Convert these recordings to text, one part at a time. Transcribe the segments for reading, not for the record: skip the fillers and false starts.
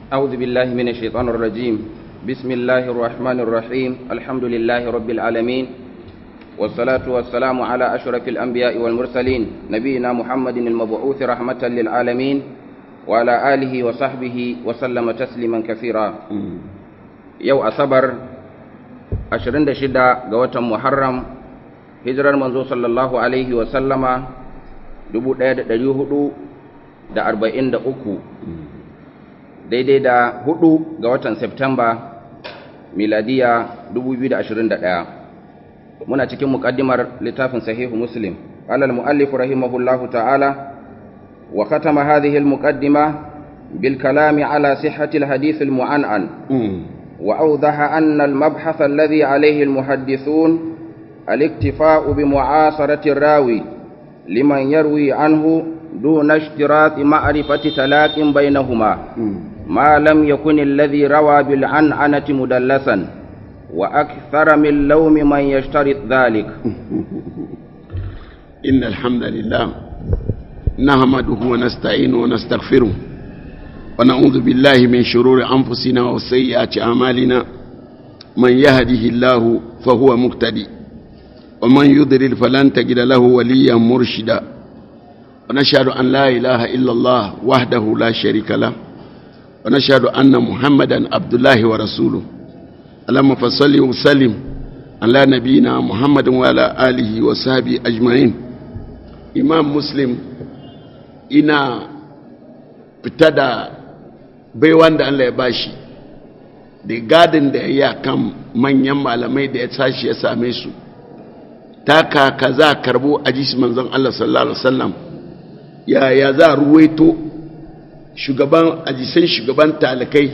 أعوذ بالله من الشيطان الرجيم. بسم الله الرحمن الرحيم. الحمد لله رب العالمين، والصلاة والسلام على أشرف الأنبياء والمرسلين، نبينا محمد المبعوث رحمة للعالمين، وعلى آله وصحبه وسلم تسليما كثيرا. يو أصبر 26 ga watan Muharram, hijirar manzo sallallahu alaihi wa sallama 1443, daidai da 4 ga watan Septemba, miladiya 2021. Muna cikin muƙaddimar littafin Sahihu Muslim. قال المؤلف رحمه الله تعالى: وختم هذه المقدمة بالكلام على صحة الحديث المعنعن، وأوضح أن المبحث الذي عليه المحدثون الاكتفاء بمعاصرة الراوي لمن يروي عنه دون اشتراط معرفة تلاق بينهما، ما لم يكن الذي روى بالعنعنة مدلسا، وأكثر من لوم من يشترط ذلك. إن الحمد لله نحمده ونستعينه ونستغفره، ونعوذ بالله من شرور أنفسنا وسيئات أعمالنا. من يهده الله فهو مهتدي، ومن يضلل فلن تجد له وليا مرشدا. ونشهد أن لا إله إلا الله وحده لا شريك له، ونشهد أن محمدا عبد الله ورسوله. اللهم فصل وسلم على نبينا محمد وعلى آله وصحبه أجمعين. إمام مسلم ina fita da baiwan da Allah ya bashi da gadin da ya yi kan manyan malamai da ya tashi ya same su, ta kaka za a karbo a jisi manzon Allah sallallahu alaihi wasallam, ya ya za a ruwaito shugaban ajisan shugaban talikai,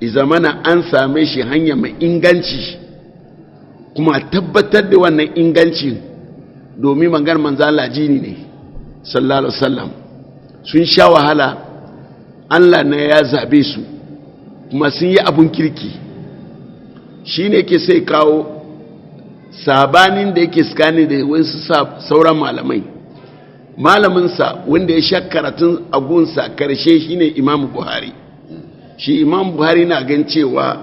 izamana an same shi hanya mai inganci, kuma tabbatar da wannan ingancin, domin mangar manzon Allah jini ne sallallahu alaihi wasallam. Sun sha wahala, Allah ne ya zabe su, kuma sun yi abun kirki. Shi ne ke sai kawo sabanin da yake tsakani da wasu sauran malamai. Malaminsa wanda ya sha karatun agunsa karshe shine Imam Buhari. Shi Imam Buhari na gan cewa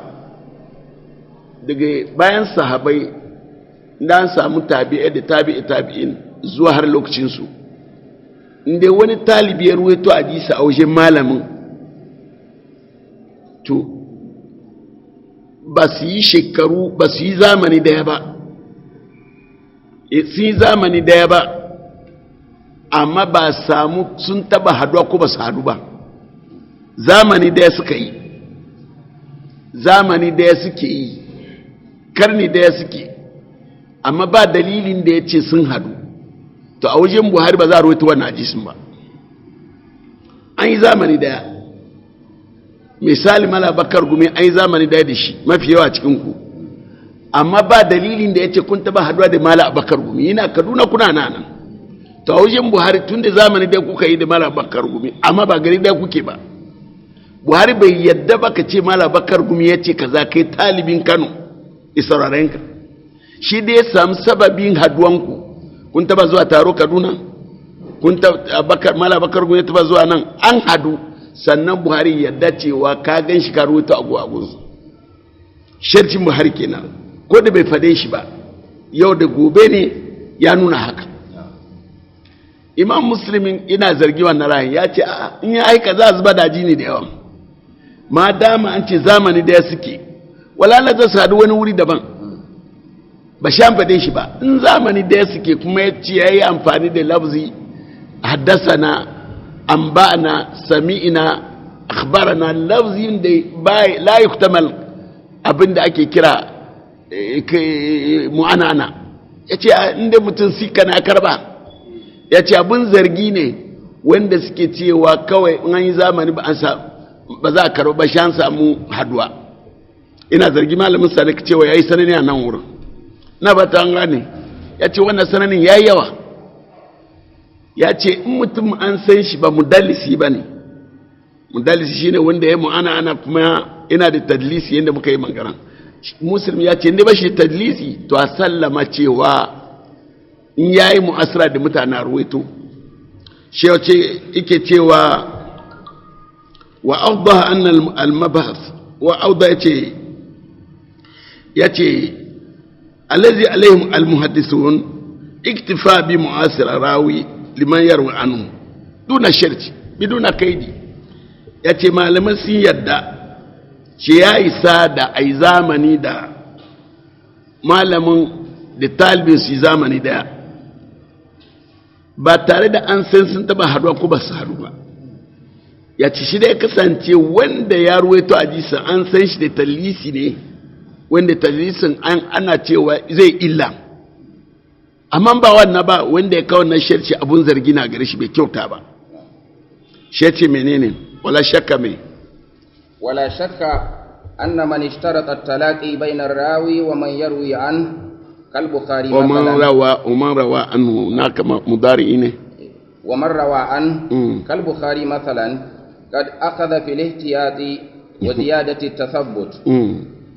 daga bayan sahabai da an samu tabi'i da tabi'i tabi'in zuwa har lokacinsu, inda wani talibi ya ruwaito hadisi a wajen malamin, to ba su yi shekaru, ba su yi zamani daya ba, su yi zamani daya ba, amma ba samu sun taba haduwa ko ba su hadu ba. Zamani daya suka yi, zamani daya suke yi, karni daya suke, amma ba dalilin da ya ce sun hadu. To a wajen Buhari ba za a rawaito wannan hadisin ba. An yi zamani daya, misali Mala Bakar Gumi, an yi zamani daya da shi mafi yawa cikin ku, amma ba dalilin da ya ce kun taba haduwa da Mala Bakar Gumi. Yana Kaduna, kuna nan. To a wajen Buhari, tun da zamani daya kuka yi da Mala Bakar Gumi, amma ba gari daya kuke ba, Buhari bai yadda ba ka ce Mala Bakar Gumi ya ce kaza, kai talibin Kano isauraren ka. Shi da ya samu sababin haduwanku, kun taba zuwa taro Kaduna, kun taba Mala Bakar Gumi ya taba zuwa nan, an hadu, sannan Buhari yadda cewa ka gan shi ka rubuta abu a gunsu. Sharcin Buhari kenan, ko da bai fade shi ba, yau da gobe ne ya nuna haka. Imam Muslimin ina zargi wannan rayin, ya ce a in ya aika za a zuba daji ne da yawa. Ma dama an ce zamani daya suke, wala za su haɗu wani wuri daban, ba shan faɗe shi ba. In zamani daya suke, kuma ya ce ya yi amfani da lafzi haddasana, anba'ana, sami'ina, akhbarana, lafzin da la yuhtamal abin da ake kira mu'anana. Ya ce inda mutum sika na karba, ya ce abin zargi ne wanda suke cewa kawai in an yi zamani ba za a karba ba shan samu haduwa. Ina zargi malamin sa cewa ya yi sanani a nan wurin, na ba ta gane. Ya ce wannan sananin ya yi yawa. Ya ce in mutum an san shi ba mudallisi ba ne, mudallisi shine wanda ya mu'ana ana kuma ina da tadlisi, yadda muka yi magana. Musulmi ya ce inda ba shi tadlisi, to a sallama cewa in ya yi mu'asira da mutane ruwaito shi. Ya ce ike cewa Wa awdaha anna al-mabhath wa awda yace allazi alaihim al-muhaddisun iktifa bi mu'asir rawi liman yarwi anhu duna shirki biduna kaidi. Yace malaman sun yadda ce ya isa da ai zamani da malamin da talibin su zamani daya ba tare da an san sun taba haduwa ko ba su haɗu ba. Ya ci shi da ya kasance wanda ya ruwaito hadisin an san shi da talisi ne, wanda talisin ana cewa zai illa, amma ba wannan ba wanda ya kawo na sharci abun zargi na gare shi bai kyauta ba. Shi ce menene wala shakka mai wala shakka anna man ishtarata at-talaqi bayna ar-rawi wa man yarwi an kal Bukhari wa man rawa anhu na kama mudari ne wa man rawa an kal Bukhari mathalan قد أخذ في الاحتياط وزيادة التثبت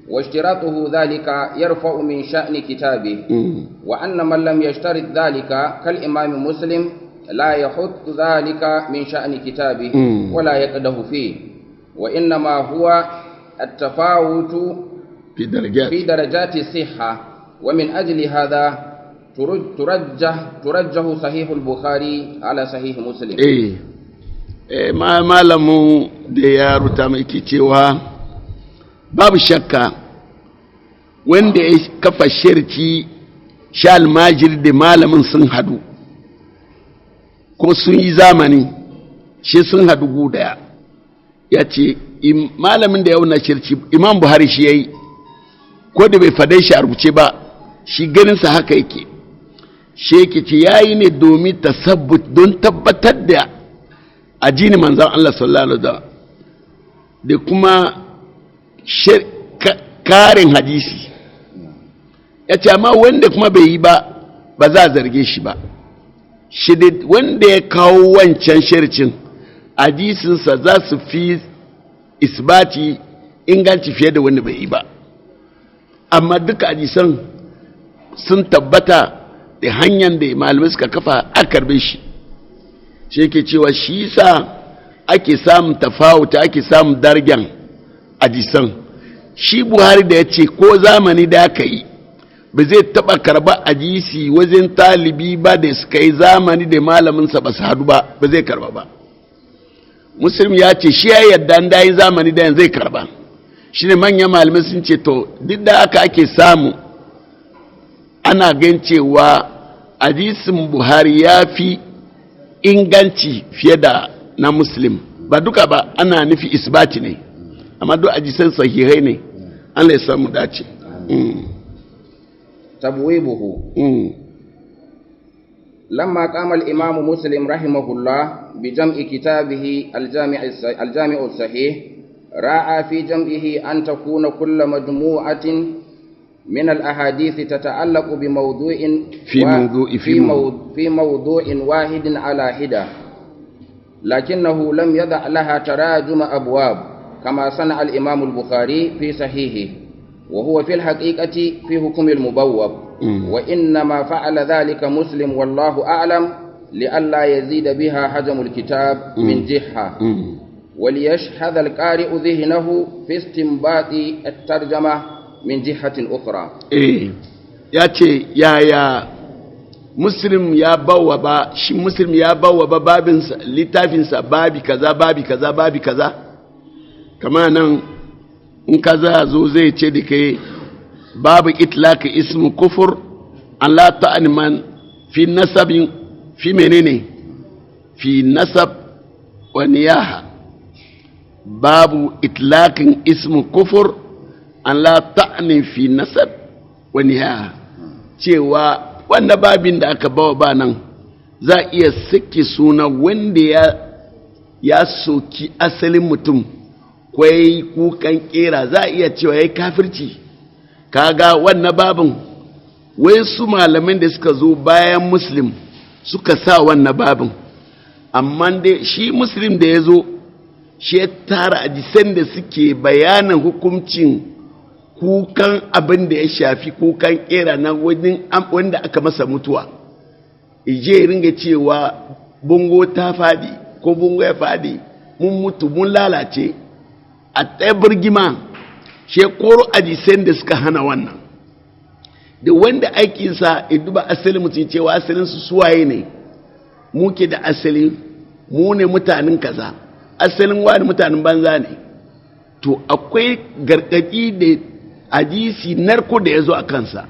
واشتراطه ذلك يرفع من شأن كتابه وأن من لم يشترط ذلك كالإمام مسلم لا يحط ذلك من شأن كتابه ولا يقده فيه، وإنما هو التفاوت في درجات الصحة. ومن أجل هذا ترجح صحيح البخاري على صحيح مسلم. Malamin da ya ruta mai ke cewa babu shakka wanda ya kafa shirki sha almajir da malamin sun hadu ko sun yi zamani shi sun hadu gudaya. Ya ce malamin da ya wuna shirki Imam Buhari shi ya yi, ko da bai fadai shi a rubuce ba, shi ganinsa haka yake. Shi yake ce ya yi ne domin tasabbut, don tabbatar da ajini manzan Allah sallallahu alaihi wasallam da kuma karin hadisi. Ya ce amma wanda kuma bai yi ba ba za a zarge shi ba. Shi wanda ya kawo wancan shircin hadisinsa za su fi isbati inganci fiye da wanda bai yi ba. Amma duka hadisan sun tabbata da hanyar da malamai suka kafa a karbe shi. Shi ke cewa shi sa ake samun tafawuta, ake samun dargen hadisan. Shi Buhari da ya ce ko zamani da aka yi ba zai taba karba hadisi wajen talibi ba da suka yi zamani da malaminsa ba su hadu ba, ba zai karba ba. Muslim ya ce shi ya yadda an dayi zamani da yanzu zai karba. Shi ne manyan malamai sun ce to duk da aka ake samu ana gan cewa hadisin Buhari ya fi inganci fiye da na Muslim. Ba duka ba, ana nufi isbati ne, amma duk hadisan sahihai ne. Allah ya samu dace. Tabwibuhu. Lamma qama al-imam Muslim rahimahullah bi jam'i kitabihi al-jami' as-sahih ra'a fi jam'ihi an takuna kullu majmu'atin من الأحاديث تتعلق بموضوع في موضوع واحد على حدة، لكنه لم يضع لها تراجم أبواب كما صنع الإمام البخاري في صحيحه، وهو في الحقيقة في حكم المبوب، وإنما فعل ذلك مسلم والله أعلم لئلا يزيد بها حجم الكتاب من جهة، وليشحذ القارئ ذهنه في استنباط الترجمة min jihatin ukhra. Ya ce yaya Muslim ya bawa ba shi Muslim ya bawa ba babinsa littafinsa babi kaza babi kaza babi kaza. Kama nan in kaza zo zai ce da kai babu itlaq ismu kufur an la ta'niman fi nasabin fi menene fi nasab wa niyaha. Babu itlaqin ismu kufur an la ta'ni fi nasab wa nihaha, cewa wannan babin da aka bawa ba nan za a iya saki suna wanda ya soki asalin mutum kwai kukan kera, za a iya cewa ya kafirci. Kaga wannan babin wai su malamin da suka zo bayan Muslim suka sa wannan babin, amma dai shi Muslim da ya zo shi ya tara hadisan da suke bayanin hukuncin kukan abin da ya shafi kukan kera na wanda aka masa mutuwa. Ije ringa cewa bungo ta fadi ko bungo ya fadi, Mun mutu mun lalace a ɗaya birgima shekaru ajisan da suka hana wannan. Da wanda aikinsa ya duba asalin mutum cewa asalin su suwaye ne, muke da asali, mu ne mutanen kaza, asalin wani mutanen banza ne. To akwai gargaɗi da hadisi narko da ya zo a kansa.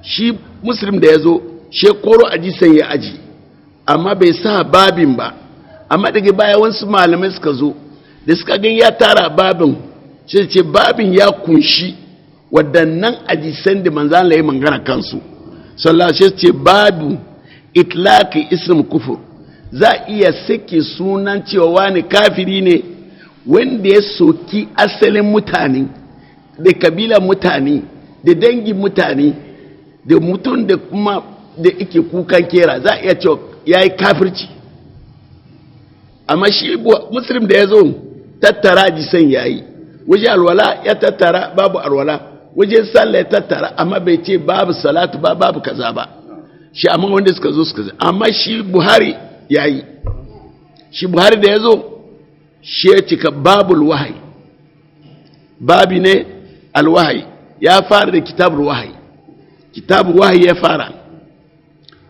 Shi Muslim da ya zo shekoro hadisan ya aji, amma bai sa babin ba. Amma daga baya wasu malamai suka zo da suka gan ya tara babin, shi ce babin ya kunshi waɗannan hadisan da manzan Allah ya mangana kansu sallallahu alaihi. Ce babu itlaqi ism kufur, za iya sake sunan cewa wani kafiri ne wanda ya soki asalin mutane da kabilan mutane da dangin mutane da mutum da kuma da ike kukan kera, za a iya cewa ya yi kafirci. Amma shi Muslim da ya zo tattara jisan ya yi waje alwala ya tattara babu alwala, waje sallah ya tattara, amma bai ce babu salatu ba, babu kaza ba. Shi amma wanda suka zo suka zo, amma shi Buhari ya yi, shi Buhari da ya zo shi ya cika babul wahayi, babi ne alwahayi, ya fara da kitabul wahayi, kitabul wahayi ya fara,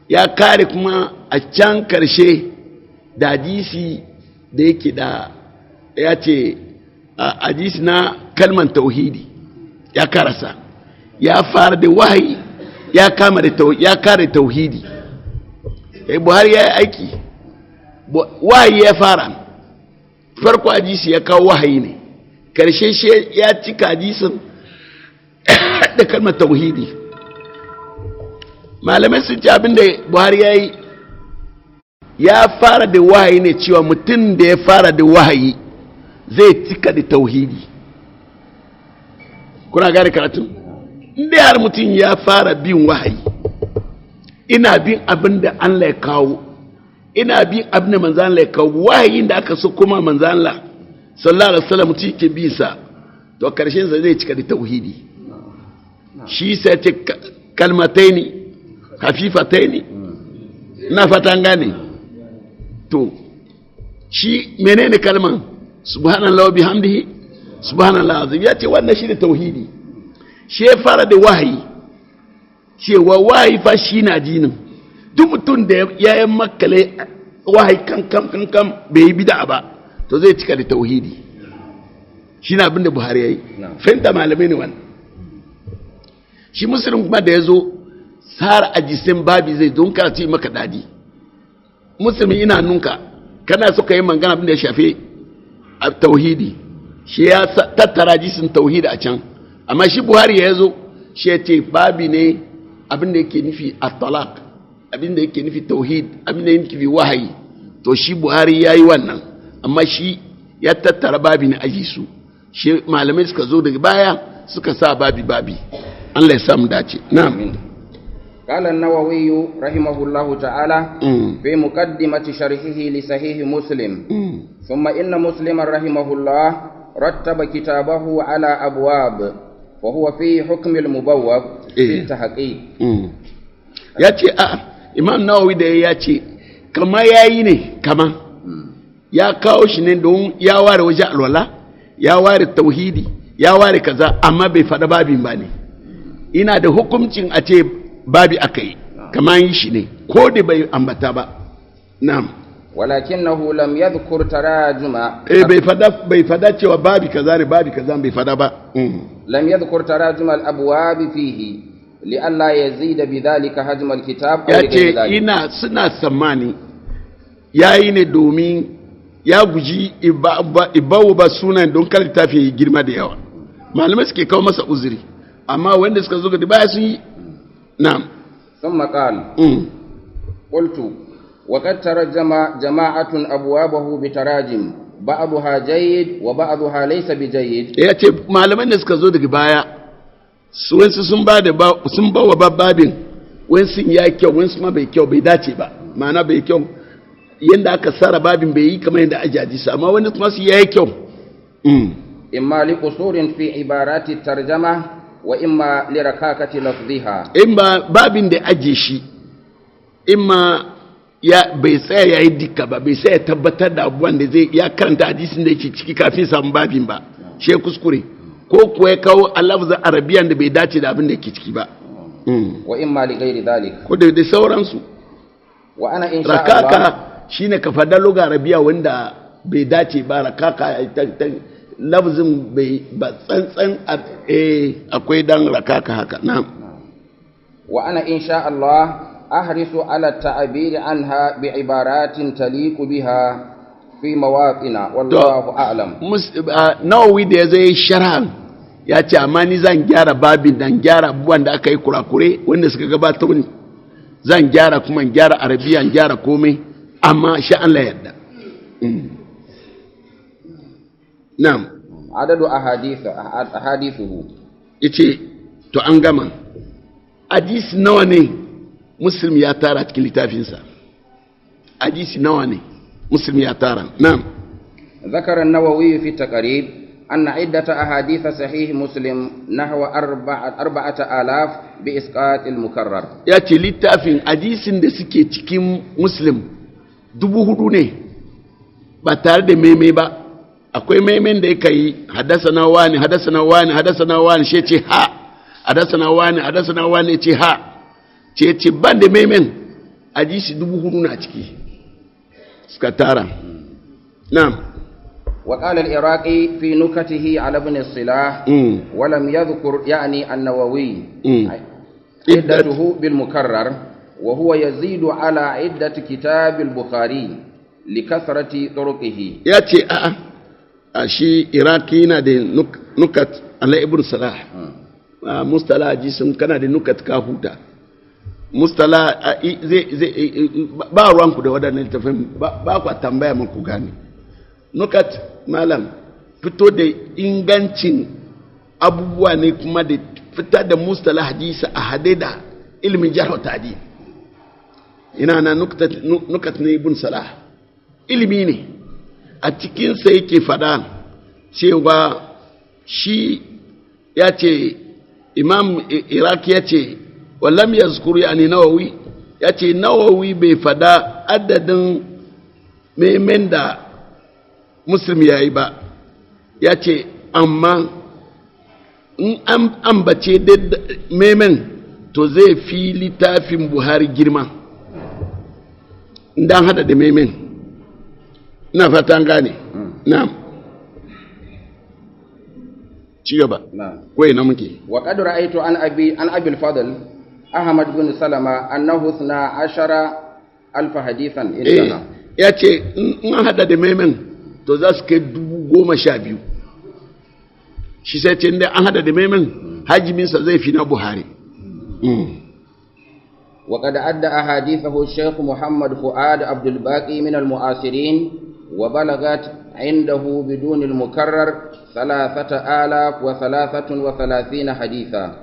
ya kare kuma a can karshe da hadisi da yake da ya ce hadisi na kalman tauhidi ya karasa, ya fara da wahayi, ya kama da ya kare tauhidi. Buhari ya yi aiki, wahayi ya fara, farko hadisi ya kawo wahayi ne, karshe shi ya cika hadisin da kalmar tauhidi. Malamai sun ce abin da Buhari ya yi, ya fara da wahayi ne, cewa mutum da ya fara da wahayi zai cika da tauhidi. Kuna gane karatun? Inda har mutum ya fara bin wahayi, ina bin abin da Allah ya kawo, ina bin abin da manzan Allah ya kawo, wahayin da aka so kuma manzan Allah sallallahu alaihi wasallam mutum yake bin sa, to karshen sa zai cika da tauhidi. Shi sai ce kalmataini khafifataini, na fatan gane. To shi menene kalman subhanallahi wa bihamdihi subhanallahi azim, ya ce wannan shi ne tauhidi. Shi ya fara da wahayi, cewa wahayi fa shi na jinin duk mutum da ya yi makale wahayi kan kan kan kan bai yi bid'a ba, to zai cika da tauhidi. Shi na abin da Buhari ya yi, fahimta malamai ne wannan. Shi Musulun kuma da ya zo tsara ajisin babi zai don karatu maka dadi. Musulmi ina nunka kana so ka yi magana abin da ya shafe a tauhidi, shi ya tattara jisin tauhidi a can. Amma shi Buhari ya zo shi ya ce babi ne abin da yake nufi a talaq, abin da yake nufi tauhid, abin da yake nufi wahayi. To shi Buhari ya yi wannan, amma shi ya tattara babi na aji su. Shi malamai suka zo daga baya suka sa babi babi. Allah ya samu dace. Na'am. قال النووي رحمه الله تعالى في مقدمة شرحه لصحيح مسلم: ثم إن مسلما رحمه الله رتب كتابه على أبواب، وهو في حكم المبوب في التحقيق. Ya ce a Imam Nawawi da ya ce kama ya yi ne, kama ya kawo shi ne don ya ware waje alwala, ya ware tauhidi, ya ware kaza, amma bai faɗa babin ba ne. Ina da hukuncin a ce babi aka yi, kama yi shi ne ko da bai ambata ba. Na'am. ولكنه لم يذكر تراجم Eh, bai fada cewa babi kaza ne, babi kaza bai fada ba. لم يذكر تراجم الأبواب فيه لئلا يزيد بذلك حجم الكتاب أو Ya لغير ce ذلك. ina suna tsammani ya yi ne domin ya guji ibawo ba sunan don kar littafi ya yi girma da yawa. Malamai suke kawo masa uzuri, amma wanda suka zo ga baya sun yi. Na'am. ثم قال: قلت: وقد ترجم جماعة أبوابه بتراجم بعضها جيد وبعضها ليس بجيد. Ya ce malaman da suka zo daga baya su wasu sun ba da sun ba wa babin, wasu ya kyau, wasu ma bai kyau, bai dace ba, ma'ana bai kyau yanda aka tsara babin, bai yi kamar yadda ajaji su, amma wani kuma su ya yi kyau. إما لقصور في عبارات الترجمة وإما لركاكة لفظها. In ba babin da aje shi in ma Ya bai tsaya ya yi dikka ba, bai tsaya tabbatar da abubuwan da zai ya karanta hadisin da yake ciki kafin samu babin ba, shi kuskure ko kuwa ya kawo alafzan arabiyan da bai dace da abin da yake ciki ba. وإما لغير ذلك. Ko da sauransu. وأنا إن شاء الله Rakaka shine ka fada luga arabiya wanda bai dace ba. Rakaka lafzin bai ba tsantsan akwai dan rakaka haka, na'am. وأنا إن شاء الله أحرص على التعبير عنها بعبارات تليق بها في مواطن، والله أعلم. Nawawi da ya zai sharhan ya ce amma ni zan gyara babin dan gyara abubuwan da aka yi kurakure wanda suka gabatar ni, zan gyara kuma in gyara arabiya, in gyara komai, amma sha Allah yarda. Na'am. عدد أحاديثه. Yace to an gama, hadisi nawa ne Muslim ya tara cikin littafinsa? Hadisi nawa ne Muslim ya tara? Na'am. ذكر النووي في التقريب أن عدة أحاديث صحيح مسلم نحو 4000 بإسقاط المكرر. Ya ce littafin hadisin da suke cikin Muslim 4000 ne ba tare da maimai ba. Akwai maimain da yaka yi hadasana wani, hadasana wani, hadasana wani, shi ce ha, hadasana wani, hadasana wani, ce ha, ce ce ban da maimain hadisi 4000 na ciki suka tara, na'am. وقال العراقي في نكته على ابن الصلاح ولم يذكر، يعني النووي، عدته بالمكرر، وهو يزيد على عدة كتاب البخاري لكثرة طرقه. Ya ce a'a, a shi Iraki yana da nukat ala Ibn Salah, a mustala hadisin kana da nukat ka huta. Mustala zai ba ruwanku da waɗannan littafin ba, kwa tambaya muku gane nukat. Malam fito da ingancin abubuwa ne kuma da fitar da mustala hadisi a hade da ilimin jarh wa ta'dil. Ina na nukat ne Ibn Salah, ilimi ne a cikinsa. Yake fada cewa shi ya ce Imam Iraki ya ce walam yazkur, yani Nawawi ya ce Nawawi bai fada adadin maimain da Muslim ya yi ba. Ya ce amma in an ambace maimain to zai fi littafin Buhari girma dan hada da maimain. Ina fata an gane. Na'am, ci gaba. نعم. Ko ina muke? وقد رأيت عن أبي الفضل أحمد بن سلمة أنه 12,000 حديثا. انتهى. Ya ce in an hada da maimain to za su kai 12,000. Shi sai ce inda an hada da maimain hajiminsa zai fi na Buhari. وقد عد أحاديثه الشيخ محمد فؤاد عبد الباقي من المعاصرين، وبلغت عنده بدون المكرر 3033 حديثا.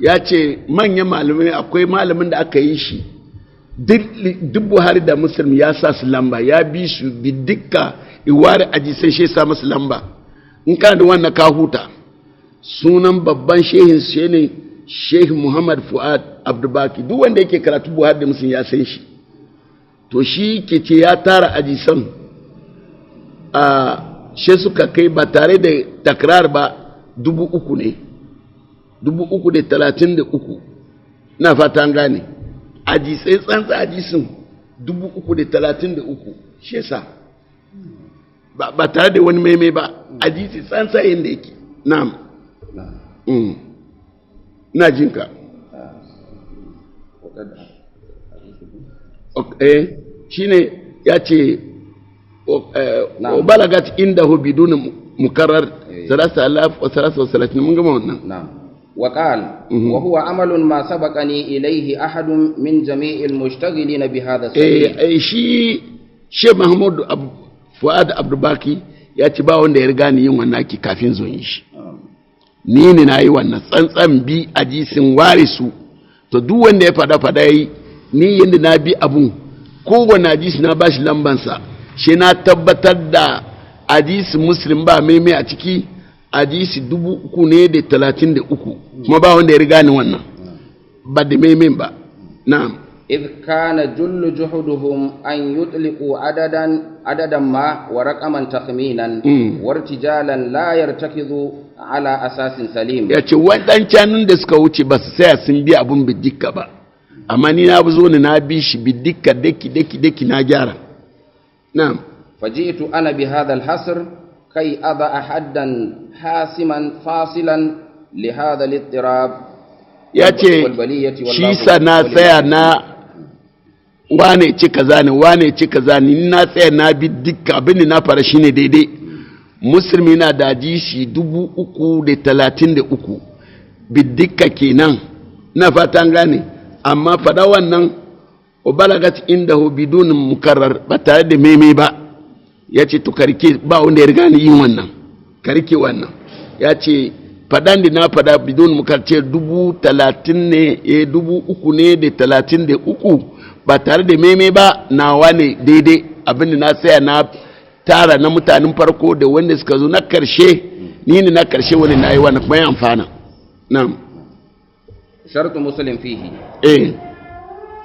Ya ce manyan malamai, akwai malamin da aka yi shi duk Buhari da Muslim ya sa su lamba, ya bi su bi dukka iwari ajisai shi sa masu lamba. In kana da wannan ka huta. Sunan babban shehin shi ne Sheikh Muhammad Fuad Abdulbaki. Duk wanda yake karatu Buhari da Muslim ya san shi. To shi ke ce ya tara ajisan a shi suka kai ba tare da takrar ba 3000 ne, 3033. Na fata an gane, ajisai tsantsa ajisin 3033 shi yasa ba tare da wani maimai ba, ajisi tsantsa yadda yake. Na'am. Ina jinka. وقد Shine ya ce Na'am. balagat indahu bidun mukarrar 3033. Mun gama wannan. نعم، وقال: وهو عمل ما سبقني إليه أحد من جميع المشتغلين بهذا الصحيح. Shi Sheikh Mahmud Fuad Abdulbaki ya ce ba wanda ya riga ni yin wannan aiki kafin zuwan shi. Ni ne na yi wannan tsantsan bi ajisin ware su. To duk wanda ya fada fada yi, ni yadda na bi abun, kowane hadisi na bashi lambansa, shi na tabbatar da hadisi Muslim ba maimai a ciki, hadisi 3033, kuma ba wanda ya riga ni wannan ba da maimai ba. Na'am. إذ كان جل جهدهم أن يطلقوا عددا ما ورقما تخمينا وارتجالا لا يرتكز على أساس سليم. Ya ce waɗancanin da suka wuce ba su saya sun bi abun bidikka ba, amma ni na zo ne na bi shi bidikka, daki daki daki, na gyara. Na'am. فجئت أنا بهذا الحصر كي أضع حدا حاسما فاصلا لهذا الاضطراب Ya ce والبلية. shi sa na tsaya na wane ce kaza ne, wane ce kaza ne, ni na tsaya na bi dukkan abin da na fara shine daidai. Musulmi na da hadisi 333 bidikka kenan, na fatan gane. Amma fada wannan wa balagat indahu bidun mukarrar, ba tare da meme ba. Ya ce to karke, ba wanda ya riga ni yin wannan, karke wannan. Ya ce fadan da na fada bidun mukarrar ce 30,000 ne, 3,033, ba tare da meme ba, nawa ne daidai. Abinda na tsaya na tara na mutanen farko da wanda suka zo na karshe, ni ne na karshe wani na yi wannan kuma ya amfana. Na'am. شرط مسلم فيه.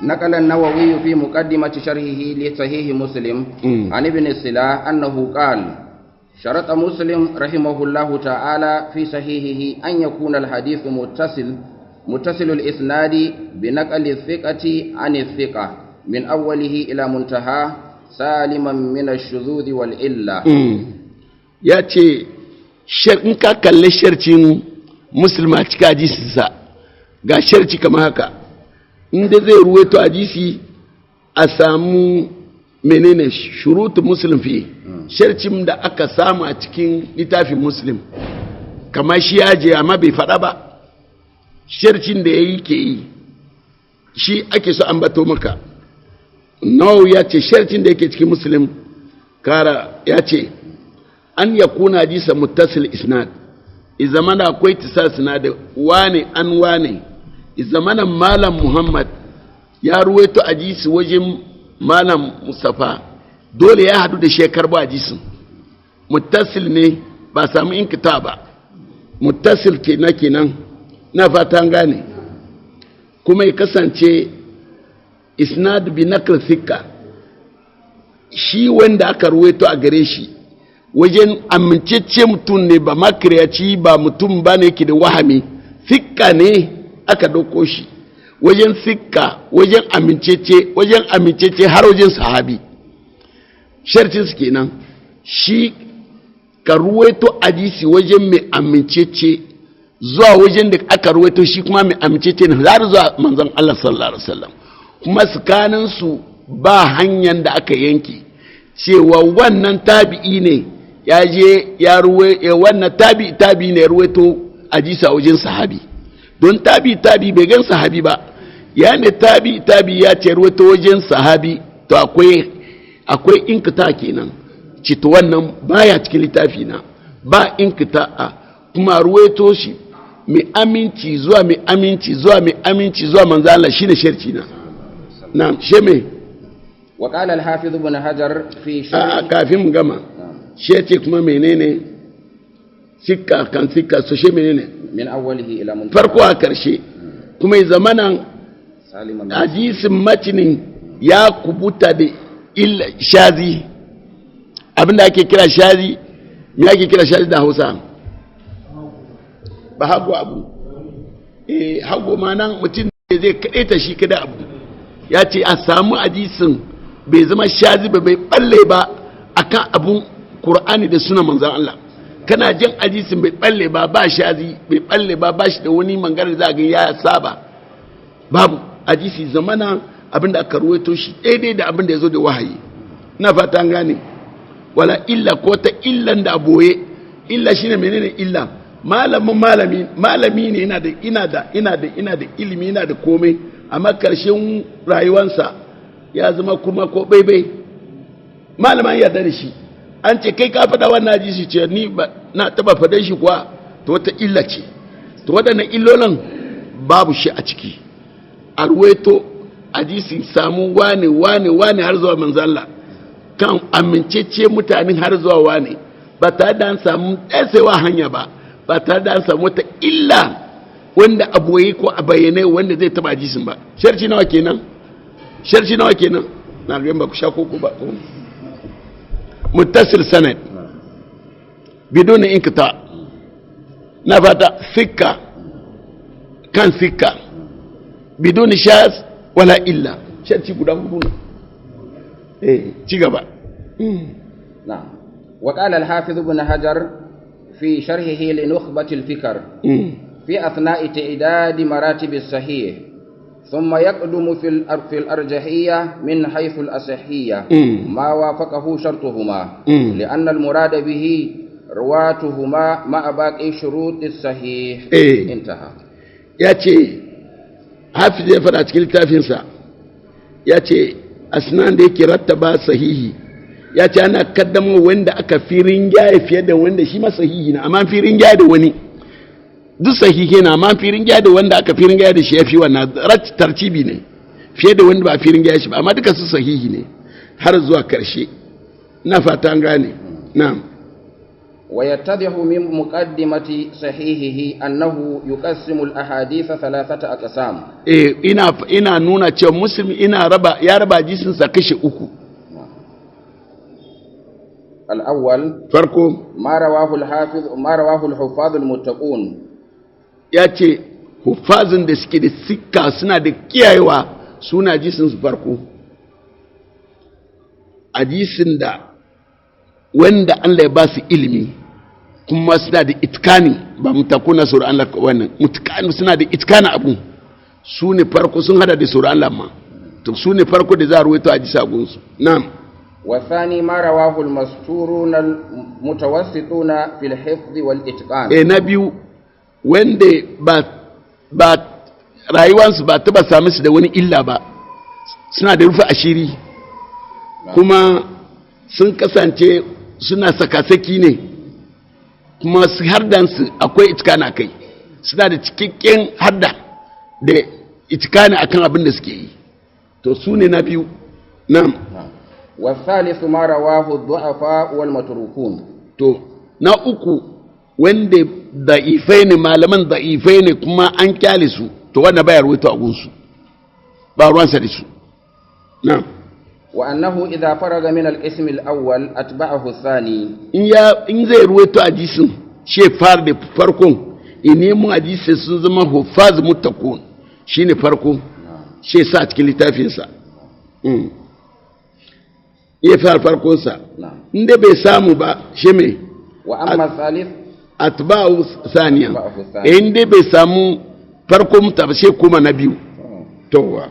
نقل النووي في مقدمة شرحه لصحيح مسلم عن ابن السلاح أنه قال: شرط مسلم رحمه الله تعالى في صحيحه أن يكون الحديث متصل الإسناد بنقل الثقة عن الثقة من أوله إلى منتهاه، سالما من الشذوذ والعلة. Ya ce in ka kalli sharcin musulma cika hadisinsa, ga sharci kamar haka: inda zai ruwaito hadisi a samu menene shurutu Muslim fi sharcin da aka samu a cikin littafin Muslim, kamar shi ya je amma bai faɗa ba, sharcin da ya yi ke yi shi ake so an bato maka. Nawawi ya ce sharcin da yake cikin Muslim kara ya ce an ya kuna hadisa muttasil isnad, izamana akwai tisal isnad, wane an wane, izamana Malam Muhammad ya ruwaito hadisi wajen Malam Mustafa, dole ya hadu da shekar ba hadisin muttasil ne, ba samu inkita ba, muttasil kenan kenan, na fatan gane. Kuma ya kasance isnad bi nakl thikka, shi wanda aka ruwaito a gare shi wajen amincecce mutum ne, ba makiryaci ba, mutum ba ne yake da wahami, fikka ne aka ɗauko shi wajen fikka, wajen amincece, wajen amincece har wajen sahabi. Sharcin su kenan, shi ka ruwaito hadisi wajen mai amincece zuwa wajen da aka ruwaito shi kuma mai amincece ne har zuwa manzon Allah sallallahu alaihi wasallam, kuma tsakanin su ba hanyar da aka yanke cewa wannan tabi'i ne ya je ya ruwe wannan tabi'i tabi'i ne ya ruwaito hadisi a wajen sahabi, don tabi'i tabi'i bai gan sahabi ba. Ya ne tabi'i tabi'i ya ce ruwaito wajen sahabi, to akwai inkita kenan, cito wannan baya cikin littafi na ba inkita a kuma ruwaito shi mai aminci zuwa mai aminci zuwa mai aminci zuwa manzo Allah, shine sharci na. Na she me? وقال الحافظ ابن حجر في A شرح kafin mu gama, she ce kuma menene sikka kan sikka so she menene? من أوله إلى منتهى. Farko a karshe, kuma ya zamanan سالما من hadisin matinin ya kubuta da illa shazi. Abinda ake kira shazi, me ake kira shazi da Hausa? Ba hago abu, hago ma nan mutum da zai kaɗaita shi kada abu. Ya ce a samu hadisin bai zama shazi ba, bai balle ba akan abun Qur'ani da suna manzon Allah. Kana jin hadisin bai balle ba, ba shazi, bai balle ba, ba shi da wani mangara da za ga ya saba, babu hadisi zamana abinda aka ruwaito shi daidai da abinda ya zo da wahayi, ina fata an gane. Wala illa ko ta illan da aboye illa shine menene illa? Malamin malami malami ne, ina da ina da ina da ina da ilimi, ina da komai, amma karshen rayuwansa ya zama kuma ko baibai malaman yarda da shi. An ce kai ka faɗa wannan hadisi, ce ni ba na taba faɗan shi kuwa, to wata illa ce. To waɗannan illolin babu shi a ciki. A ruwaito hadisi samu wane wane wane har zuwa manzalla kan amincece mutanen har zuwa wane, ba tare da an samu ɗasewa hanya ba, ba tare da an samu wata illa wanda a boye ko a bayyane wanda zai taba hadisin ba. Sharci nawa kenan? Sharci nawa kenan? Na ga ba ku sha koko ba ko? Muttasil sanad bidon inqita, na fata sikka kan sikka, bidon shaz wala illa. Sharci guda hudu ne. Eh, ci gaba. نعم، وقال الحافظ ابن حجر في شرحه لنخبة الفكر في أثناء تعداد مراتب الصحيح: ثم يقدم في الأرجحية من حيث الأصحية ما وافقه شرطهما، لأن المراد به رواتهما مع باقي شروط الصحيح. إيه. انتهى. Ya ce Hafiz ya fara cikin littafinsa, ya ce asnan da yake rattaba sahihi, ya ce ana kaddama wanda aka fi rinjaye fiye da wanda shi ma sahihi na, amma fi rinjaye da wani. Duk sahihi na, amma fi rinjaye da wanda aka fi rinjaye da shi ya fi wannan tartibi ne fiye da wanda ba a fi rinjaye shi ba, amma duka su sahihi ne har zuwa karshe. Na fata an gane. Na'am. ويتضح من مقدمة صحيحه أنه يقسم الأحاديث ثلاثة أقسام. Eh, ina nuna cewa Muslim ina raba, ya raba hadisinsa kashe uku. الأول: Farko: ما رواه الحافظ، ما رواه الحفاظ المتقون. Ya ce hufazin da suke da sikka, suna da kiyayewa, suna hadisin su farko, hadisin da wanda Allah ya ba su ilimi kuma suna da itkani, ba mutakuna tsoron Allah, wannan mutakani suna da itkani abu, su ne farko, sun hada da tsoron Allah ma. To, su ne farko da za a ruwaito a jisa gunsu. Na'am. والثاني ما رواه المستورون المتوسطون في الحفظ والإتقان. E, na biyu, wanda ba rayuwansu ba taba sami su da wani illa ba, suna da rufe ashiri, kuma sun kasance suna sakasaki ne, kuma su hardansu akwai itikana kai, suna da cikakken harda da itikana akan abin da suke yi. To, su ne na biyu. Na'am. نعم. والثالث ما رواه الضعفاء والمتروكون. To, na uku, wanda da'ifai ne, malaman da'ifai ne kuma an kyale su, to wanda baya ruwaito a gunsu, ba ruwansa da su. Na'am. وأنه إذا فرغ من القسم الأول أتبعه الثاني. In zai ruwaito hadisin, she fara da farkon, in nemo hadisin sun zama hufaz muttaqun, shine farko, she sa a cikin littafinsa. Ya fara farkonsa. نعم. In dai bai samu ba, she me? وأما الثالث Atba'u saniya. Atba'u thaniya. In dai bai samu farko muta ba, sai kuma na biyu towa.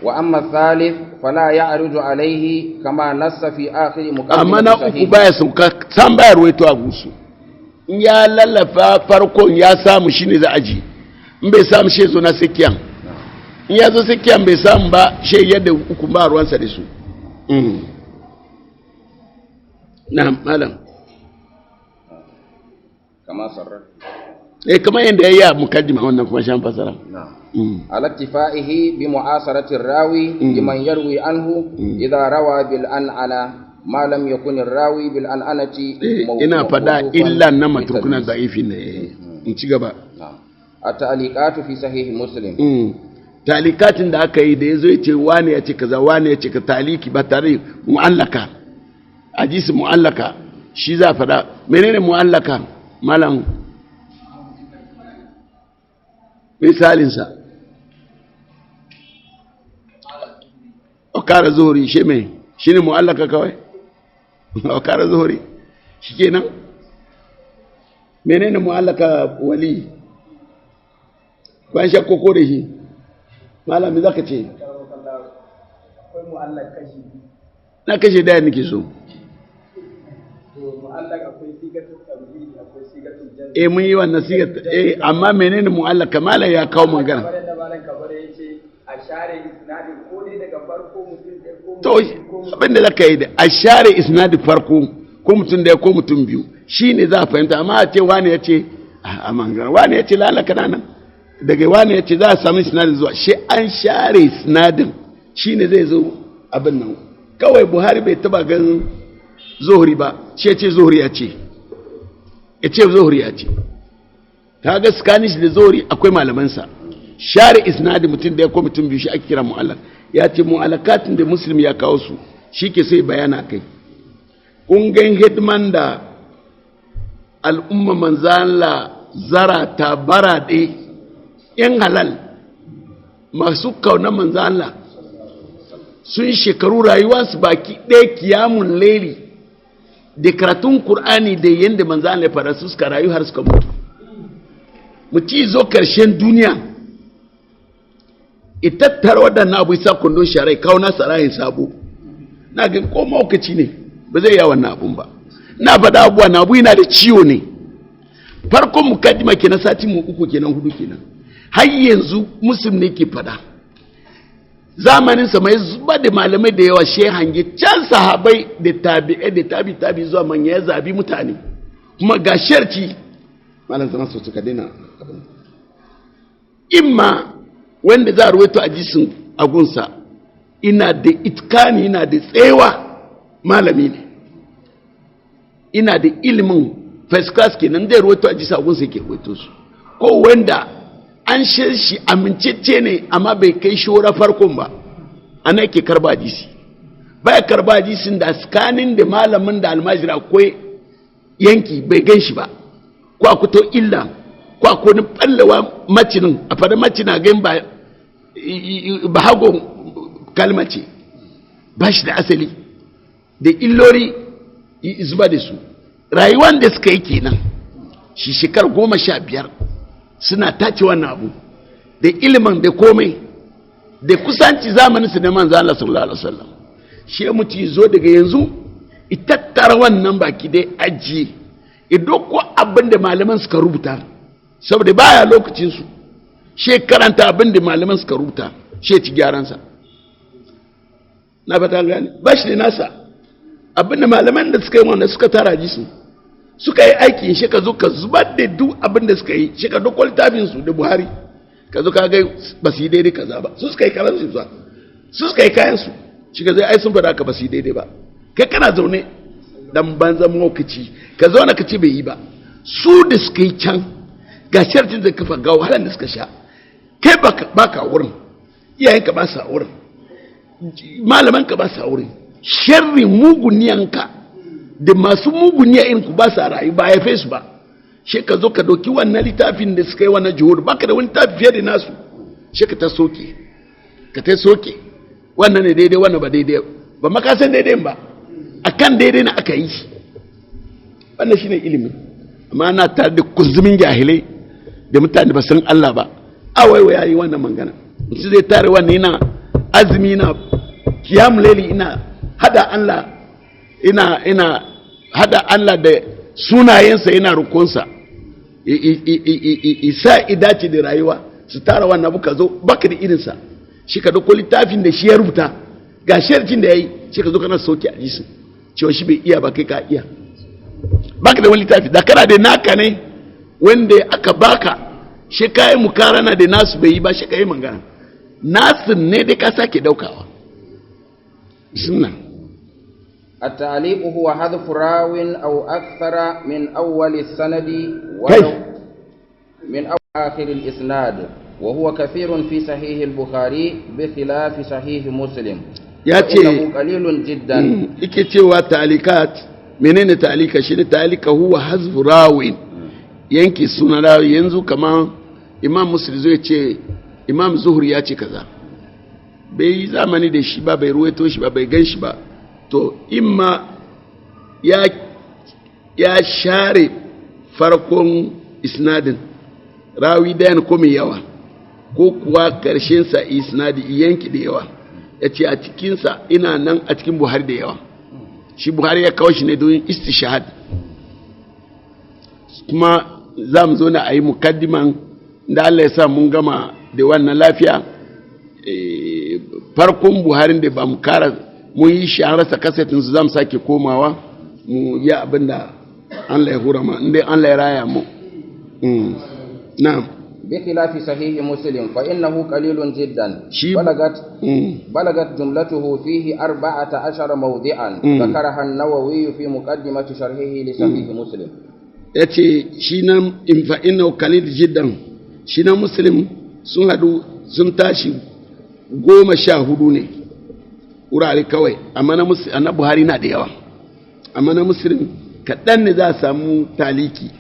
وأما الثالث فلا يعرج عليه كما نص في آخر Amma na مقدمة uku صحيحه. baya sauka san, baya ruwaito a gusu. In ya lallafa farkon ya samu, shine za a ji. In bai samu, shi zo na sakiyan. In ya zo sakiyan bai samu ba, shi yadda uku, ba ruwansa da su. Na malam. كما صرح. Eh, kamar yadda ya yi a mukaddima, wannan kuma shan fasara. نعم. على اكتفائه بمعاصرة الراوي لمن يروي عنه إذا روى بالأنعنة، ما لم يكن الراوي بالأنعنة Eh, ina fada موصوفاً illa na matrukuna بالتدليس. da'ifi ne. In ci gaba. نعم، التعليقات في صحيح مسلم. Talikatin da aka yi da ya zo ya ce wane ya ce kaza, wane ya ce ka taliki ba tare mu'allaka, hadisi mu'allaka shi za a fada. Menene mu'allaka, malam? Misalinsa, okara zuhuri, shi mai shi ne mu'allaka kawai, okara zuhuri shi kenan. Menene mu'allaka, wali? Ban shakko ko da shi, malami, za ka ce? Akwai mu'allak kashi biyu. Na kashe daya nake so. To, mu'allak akwai sigatul tamrid, akwai sigatul jazm. Eh, mun yi wannan sigar. Eh, amma menene mu'allaka? Malam ya kawo magana. Kamar yadda malam Kabara ya ce, a share isnadin ko dai daga farko mutum ɗaya ko To, mutum biyu ko mutum abin da zaka yi da a share isnadi farko, ko mutum daya ko mutum biyu, shine za a fahimta. Amma a ce wani ya ce a mangara, wani ya ce lalaka nan, daga wani ya ce, za a samu isnadin zuwa shi an share isnadin, shine zai zo abin nan kawai. Buhari bai taba ganin Zuhuri ba, shi ya ce Zuhuri ya ce, ya ce Zuhuri ya ce. Ta ga tsakanin shi da Zuhuri akwai malamansa. Share isnadi mutum da ya ko mutum biyu, shi ake kira mu'allaq. Ya ce mu'alakatin da Muslim ya kawo su shi ke sai bayana kai. Kun gan hidman da al'umma manzala zara ta baraɗe ‘yan halal masu kauna manzala sun shekaru rayuwarsu baki ɗaya kiyamun laili da karatun Kur'ani da yadda manzala ya fara su suka rayu har suka mutu. Muci zo karshen duniya itattar waɗannan abu isa kundin sharai kawo nasa rayin sabo. Na ga ko maukaci ne ba zai yi wannan abun ba. Na faɗa abuwa na abu yana da ciwo ne. Farkon mukaddima kenan, sati mu uku kenan, hudu kenan, har yanzu Muslim ne ke faɗa. Zamanin sa mai zuba da malamai da yawa, she hange can sahabai da tabi'ai da tabi tabi zuwa manya, ya zabi mutane kuma ga sharci malam zama su suka daina abin. Imma wanda za a ruwaito a jisin agunsa ina da itkani, ina da tsewa, malami ne, ina da ilimin first class kenan, da ruwaito a jisa agunsa yake ruwaito su, ko wanda an shi amincece ne amma bai kai shora farkon ba, ana yake karba hadisi. Baya karba hadisin da tsakanin da malamin da almajiri akwai yanki bai gan shi ba, ko a kuto illa, ko a kone ballewa macinin a fada macina gan ba ba hago kalma ce ba shi da asali da illori zuba da su. Rayuwan da suka yi kenan shi shekar 15 suna tace wannan abu da ilimin da komai da kusanci zamanin su da manzo Allah sallallahu alaihi wasallam. Shi mutu zo daga yanzu itattara wannan baki dai ajiye idan ko abin da malaman suka rubuta, saboda baya lokacin su, she karanta abin da malaman suka rubuta, she ci gyaran sa. Na fata gani ba shi da nasa abin da malaman da suka yi wanda suka tara jisu suka yi aiki, shi ka zo ka zubar da duk abin da suka yi, shi ka duk littafin su da Buhari ka zo ka ga ba su yi daidai kaza ba, su suka yi kayan su, su suka yi kayan su, shi ka zai ai sun faɗa ka ba su yi daidai ba. Kai kana zaune dan banzan maukaci ka zauna ka ce bai yi ba. Su da suka yi can ga shartin da kafa ga wahalar da suka sha, kai ba ka wurin, iyayenka ba sa wurin, malamanka ba sa wurin, sharri muguniyanka da masu muguniya irin ku ba sa rayu ba haife su ba. She ka zo ka doki wannan littafin da suka yi wannan juhud, baka da wani littafi fiye da nasu, she ka ta soke, ka ta soke wannan ne daidai, wannan ba daidai ba, maka san daidai ba, akan daidai na aka yi shi. Wannan shine ilimi. Amma ana tare da kuzumin jahilai da mutane ba san Allah ba. A waiwa yayi wannan magana, mutum zai tare wannan ina azumi, ina kiyam laili, ina hada Allah, ina hada Allah da sunayensa, ina rukunsa isa idace da rayuwa su tara wannan abu ka zo baka da irinsa. Shi ka dauko littafin da shi ya rubuta ga sharcin da ya yi, shi ka zo kana soke a jisun cewa shi bai iya ba, kai ka iya. Baka da wani littafi da kana da naka ne wanda aka baka, shi ka yi mukarana da nasu bai yi ba, shi ka yi magana nasu ne dai ka sake daukawa. Bismillah. التعليق هو حذف راو أو أكثر من أول السند كيف؟ ولو من أول آخر الإسناد، وهو كثير في صحيح البخاري بخلاف صحيح مسلم، Ya ce فإنه قليل جدا. Ike cewa ta'alikat, menene ta'alika? Shi ne ta'alika huwa hazfu rawin, yanki suna rawi. Yanzu kamar Imam Muslim zai ce Imam Zuhri ya ce kaza, bai yi zamani da shi ba, bai ruwaito shi ba, bai gan shi ba, to imma ya share farkon isnadin rawi dayan ko mai yawa, ko kuwa karshensa isnadi yanki da yawa. Ya ce a cikinsa ina nan a cikin Buhari da yawa. Shi Buhari ya kawo shi ne don istishahad. Kuma za mu zo na a yi mukaddiman da Allah ya sa mun gama da wannan lafiya. Farkon Buharin da ba mu kara mun yi shi an rasa kasetin su, za mu sake komawa mu yi abin da Allah ya hura ma inda Allah ya raya mu. Na'am. بخلاف صحيح مسلم فإنه قليل جدا. بلغت بلغت جملته فيه 14 موضعا، ذكرها النووي في مقدمة شرحه لصحيح مسلم. Ya ce shi nan in fa inna kalil jiddan, shi na Muslim sun hadu sun tashi 14 ne wurare kawai, amma na Buhari na da yawa, amma na Muslim kaɗan ne za a samu taliki.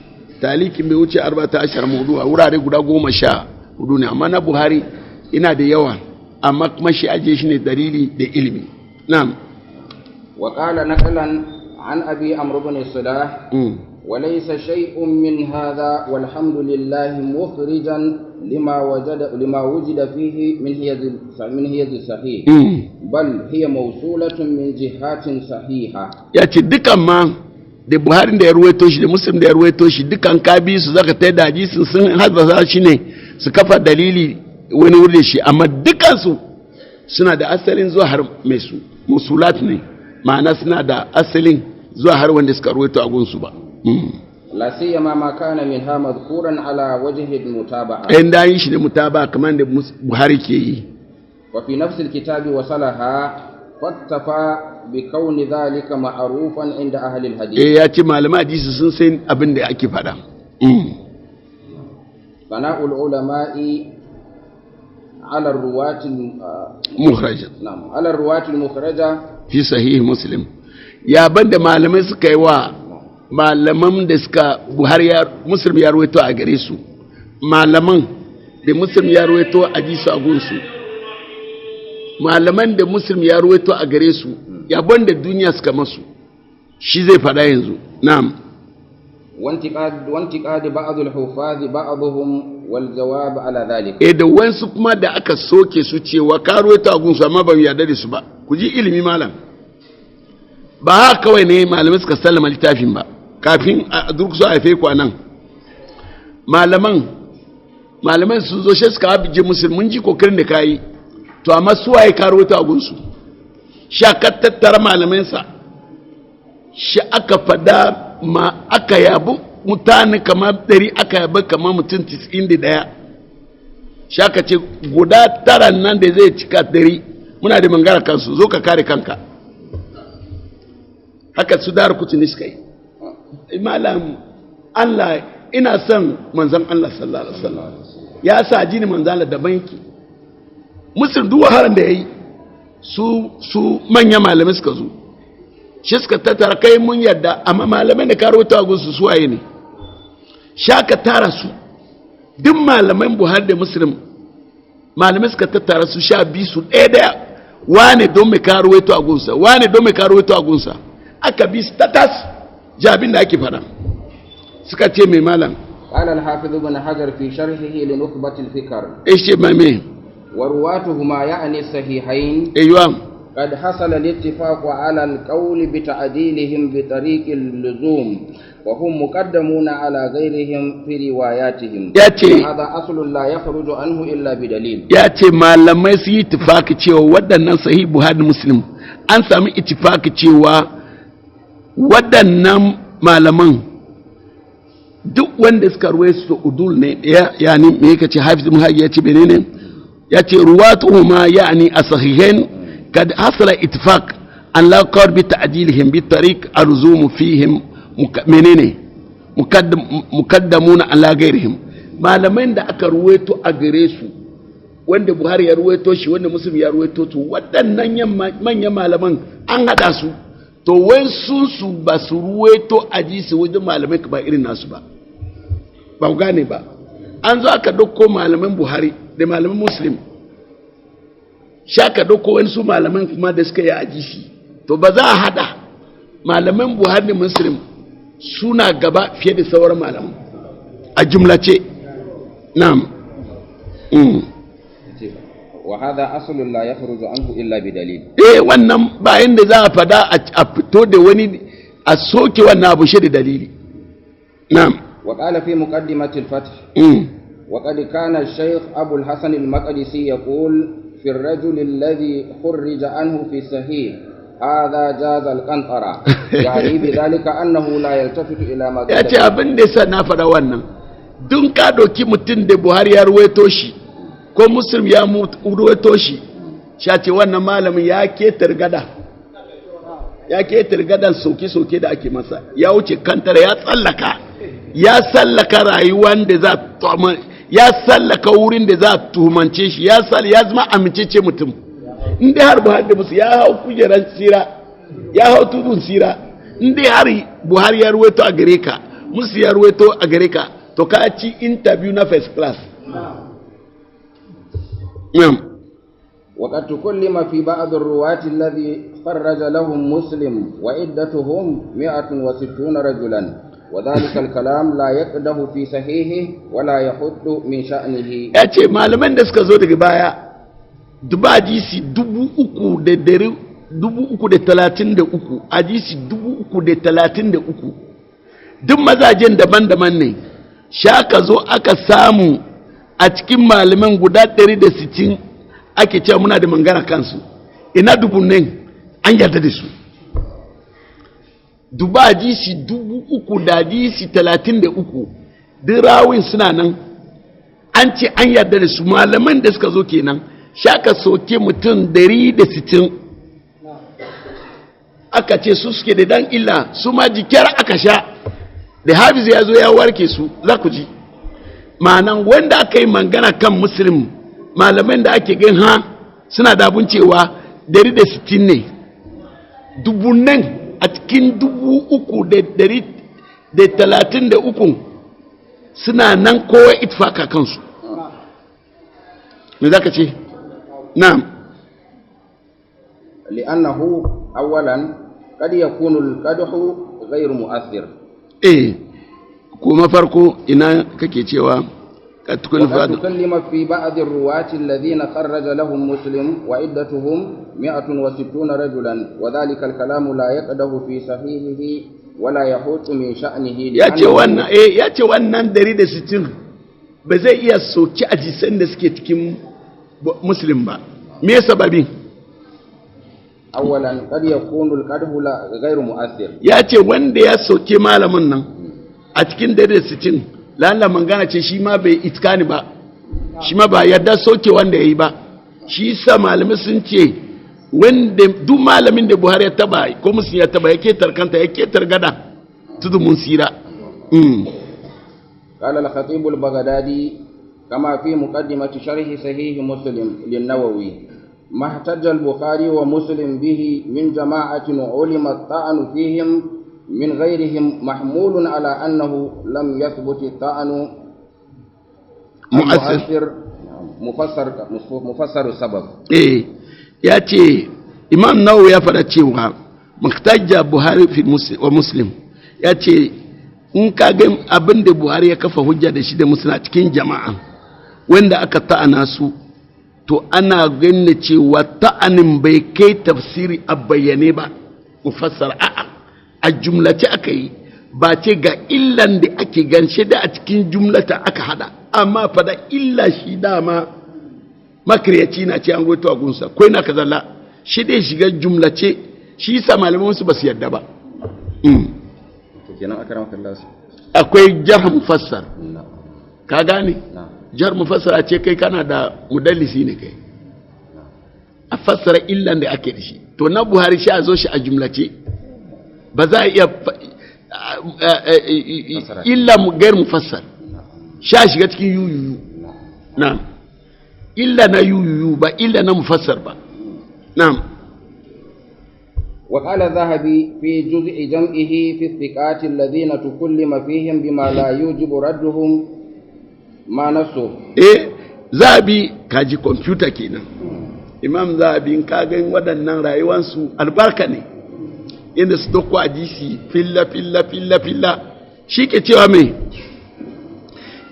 Talikin bai wuce 14 mawdu'a, wurare guda 14 ne, amma na Buhari ina da yawa, amma kuma shi ajiye shi ne dalili da ilimi. Na'am. Wa qala naqlan an Abi Amr ibn Salah wa laysa shay'un min hadha walhamdulillah mukhrijan lima wujida fihi min hiyaz sahih bal hiya mawsulatun min jihatin sahiha. Ya ce dukan ma da Buhari da ya ruwaito shi da Muslim da ya ruwaito shi dukan ka bi su zaka tai da hadisin sun haddasa shi ne su kafa dalili wani wuri da shi, amma dukansu suna da asalin zuwa har mai su musulat ne, ma'ana suna da asalin zuwa har wanda suka ruwaito a gunsu ba. La siyama ma kana minha madhkuran ala wajhi al-mutaba'a. In da yin shi ne mutaba'a kamar da Buhari ke yi. Wa fi nafsi al-kitabi wasalaha fattafa bi kauni dhalika ma'rufan inda ahli al-hadith. Eh, ya ce malama hadisi sun san abin da ake faɗa. Sana'ul ulama'i ala ruwati mukhraja. Na'am, ala ruwati mukhraja fi sahih Muslim. Ya banda malamai suka yi wa malaman da suka Buhari ya Muslim ya ruwaito a gare su, malaman da Muslim ya ruwaito a ji su a gunsu, malaman da Muslim ya ruwaito a gare su, yabon da duniya suka masu shi zai fada yanzu. Na'am. Wantiqad ba'd al-huffaz ba'dhum wal jawab ala dhalik. Eh, da wansu kuma da aka soke su cewa ka ruwaito a gunsu amma ban yarda da su ba. Ku ji ilimi malam. Ba haka kawai ne malamai suka sallama littafin ba kafin a durkusu a haife ku nan. Malaman sun zo shi suka abije musulmin ji kokarin da kayi, to amma su waye ka ruwaito a gunsu? Shi aka tattara malamansa, shi aka fada ma aka yabi mutane kamar 100, aka yabi kamar mutum 91. Shi aka ce guda 9 nan da zai cika 100 muna da mangara kansu, zo ka kare kanka. Haka su dar kutuni suka yi. Malam, Allah ina son manzon Allah sallallahu alaihi wasallam, ya sa jini manzon Allah daban yake. Muslim duk wahalar da yayi su manya malamai suka zo shi suka tattara kai mun yarda, amma malamai da karo ta gunsu su waye ne? Shaka tara su duk malaman Buhari da Muslim, malamai suka tattara su sha bi su ɗaya ɗaya, wane don mai karo waito a gunsa, wane don mai karo waito a gunsa, aka bi su tatas jabin da ake fada. Suka ce mai malam. Qala al-Hafiz ibn Hajar fi sharhihi li nukhbat al-fikr. Eh, shi mai ورواتهما يعني الصحيحين. ايوه. قد حصل الاتفاق على القول بتعديلهم بطريق اللزوم وهم مقدمون على غيرهم في رواياتهم. ياتي هذا أصل لا يخرج عنه إلا بدليل. yace malamai sun yi ittifaki cewa waɗannan sahih Buhari Muslim an sami ittifaki cewa waɗannan malaman duk wanda suka ruwaye su udul ne, yani me yake ce Hafiz ibn Hajar yace menene? Ya ce ruwatuhuma yani as-sahihain kad hasala ittifaq an la qawl bi ta'dilihim bi tariq al-luzum fihim menene muqaddamuna ala ghairihim. Malaman da aka ruwaito a gare su, wanda Buhari ya ruwaito shi, wanda Muslim ya ruwaito, to waɗannan manyan malaman an hada su, to wai sun su ba su ruwaito a ji su wajen malamai ba irin nasu ba. Ba ku gane ba. An zo aka ɗauko malaman Buhari da malaman Muslim, sha ka ɗauko wani su malaman kuma da suka yi aji shi, to ba za a hada malaman Buhari da Muslim suna gaba fiye da sauran malaman a jumlace. Na'am. Wa hadha aslun la yakhruju anhu illa bi dalil. Eh, wannan bayan da za a fada a fito da wani a soke wannan abu shi da dalili. Na'am. Wa qala fi muqaddimati al-fath. وقد كان الشيخ أبو الحسن المقدسي يقول في الرجل الذي خرج عنه في الصحيح هذا جاز القنطرة، يعني بذلك أنه لا يلتفت إلى ما Ya ce abin da yasa na faɗa wannan, dun ka doki mutum da Buhari ya ruwaito shi ko Muslim ya ruwaito shi, sha ce wannan malamin ya ketar gada, ya ketar gadan soke-soke da ake masa, ya wuce kantara, ya tsallaka, ya tsallaka rayuwan da za Ya sallaka wurin da za a tuhumance shi, ya sal ya zama amincece mutum. In dai har Buhari da Musu ya hau kujeran tsira, ya hau tudun tsira, in dai har Buhari ya ruwaito a gare ka, Musu ya ruwaito a gare ka, to ka ci interview na first class. Na'am. وقد تكلم في بعض الرواة الذي خرج لهم مسلم وعدتهم 160 رجلا، وذلك الكلام لا يقده في صحيحه ولا يحط من شأنه. Ya ce malaman da suka zo daga baya, duba hadisi 3,333, hadisi 3,033, duk mazajen daban-daban ne. Sha ka zo aka samu a cikin malaman guda 160 ake cewa muna da mangana kansu. Ina dubunnen an yarda da su? Duba hadisi 3,000 da hadisi 33, duk rawin suna nan, an ce an yarda da su. Malaman da suka zo kenan, shaka soke mutum 160, aka ce su suke da dan illa, su ma jikiyar aka sha da Hafiz ya zo ya warke su. Za ku ji ma'anan wanda aka yi mangana kan Muslim, malaman da ake gan ha suna da abun cewa 160 ne. Dubunan a cikin 3,333 suna nan, kowa itfaka kansu. Me za ka ce? Na'am. لأنه أولا قد يكون القدح غير مؤثر. Eh, kuma farko ina kake cewa ka tukun وقد fadu. تكلم في بعض الرواة الذين خرج لهم مسلم وعدتهم 160 رجلا، وذلك الكلام لا يقده في صحيحه ولا يحوط من شأنه. Ya ce لأنه wannan, eh, ya ce wannan 160 ba zai iya soki ajisan da suke cikin Muslim ba. Me sababin? أولا قد يكون القدح لا غير مؤثر. Ya ce wanda ya soke malamin nan a cikin 160, lalla mangana ce shi ma bai itkani ba, shi ma ba yarda soke wanda ya yi ba. Shi sa malamai sun ce wanda duk malamin da Buhari ya taba ko Muslim ya taba, ya ketar kanta, ya ketar gada tudu mun sira. قال الخطيب البغدادي كما في مقدمة شرح صحيح مسلم للنووي: ما احتج البخاري ومسلم به من جماعة علم الطعن فيهم من غيرهم محمول على أنه لم يثبت الطعن مؤثر. المؤثر مفسر مفسر السبب. Eh, ya ce Imam Nawawi ya faɗa cewa muktajja Buhari fi Muslim wa Muslim, ya ce in ka ga abin da Buhari ya kafa hujja da shi da Muslim a cikin jama'a wanda aka ta'ana su, to ana ganin cewa ta'anin bai kai tafsiri a bayyane ba, mufassar, a'a, a jumlace aka yi, ba ce ga illan da ake ganshe da a cikin jumlata aka hada, amma fada illa shi dama makariyaci na ce an goto a gunsa ko ina kaza, la shi dai shiga jumlace. Shi yasa malaman su ba su yarda ba. To kenan, akramaka Allah. Akwai jarh mufassar. Na'am. Ka gane? Na'am. Jarh mufassar, a ce kai kana da mudallisi ne kai, a fassara illan da ake da shi. To na Buhari shi a zo shi a jumlace, ba za a iya Fassara. Illa gair mufassar sha shiga cikin yuyuyu. Na'am, illa na yuyuyu ba illa na mufassar ba. Na'am. وقال الذهبي في جزء جمعه في الثقات الذين تكلم فيهم بما لا يوجب ردهم ما نصه. Eh, Zahabi, kaji kwamfuta kenan. Imam Zahabi, in ka gan waɗannan rayuwansu albarka ne, inda su dauko hadisi filla filla filla filla. Shi ke cewa mai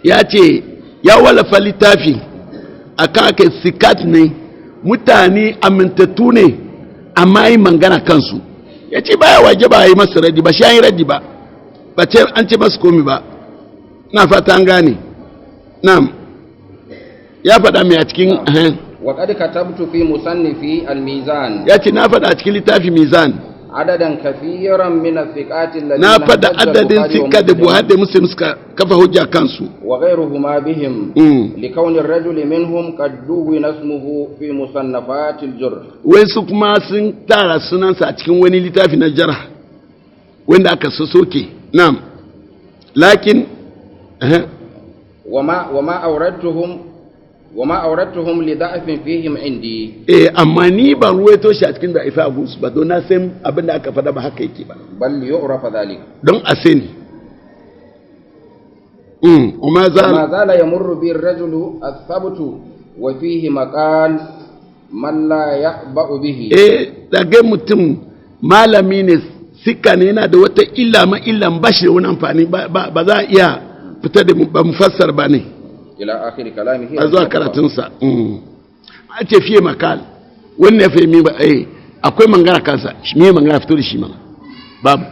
ya ce ya wallafa littafi a kan aka sikat ne, mutane amintattu ne, amma yi mangana kansu. Ya ce baya waje ba yi masa raddi ba, shi an yi raddi ba, ba ce an ce masu komi ba. Na fata an gane. Na'am, ya faɗa mai a cikin وقد كتبت في مصنفي الميزان Ya ce na faɗa a cikin littafi Mizan عددا كثيرا من الثقات الذين na faɗa احتج adadin البخاري sika da ومسلم Buhari da Muslim suka kafa hujja kansu وغيرهما بهم لكون الرجل منهم قد دون اسمه في مصنفات الجرح. Wasu kuma sun tara sunansa a cikin wani littafi na jarh wanda aka soke. Na'am, lakin وما أوردتهم وما أوردتهم لضعف فيهم عندي. Eh, amma ni ban ruwaito shi a cikin da ifa abu ba, don na san abin da aka faɗa ba haka yake ba. بل ليعرف ذلك. Don a sani. وما وما zal زال يمر به الرجل الثبت وفيه مقال من لا يأبأ به. Eh, daga mutum malami ne, sika ne, yana da wata illa, ma illan ba shi da wani amfani, ba za a iya fitar da ba mufassar ba ne. إلى آخر كلامه. A zuwa karatunsa. A ce fiye makal wannan ya fahimi ba, eh, akwai mangana kansa shi, me mangana fito da shi mana babu.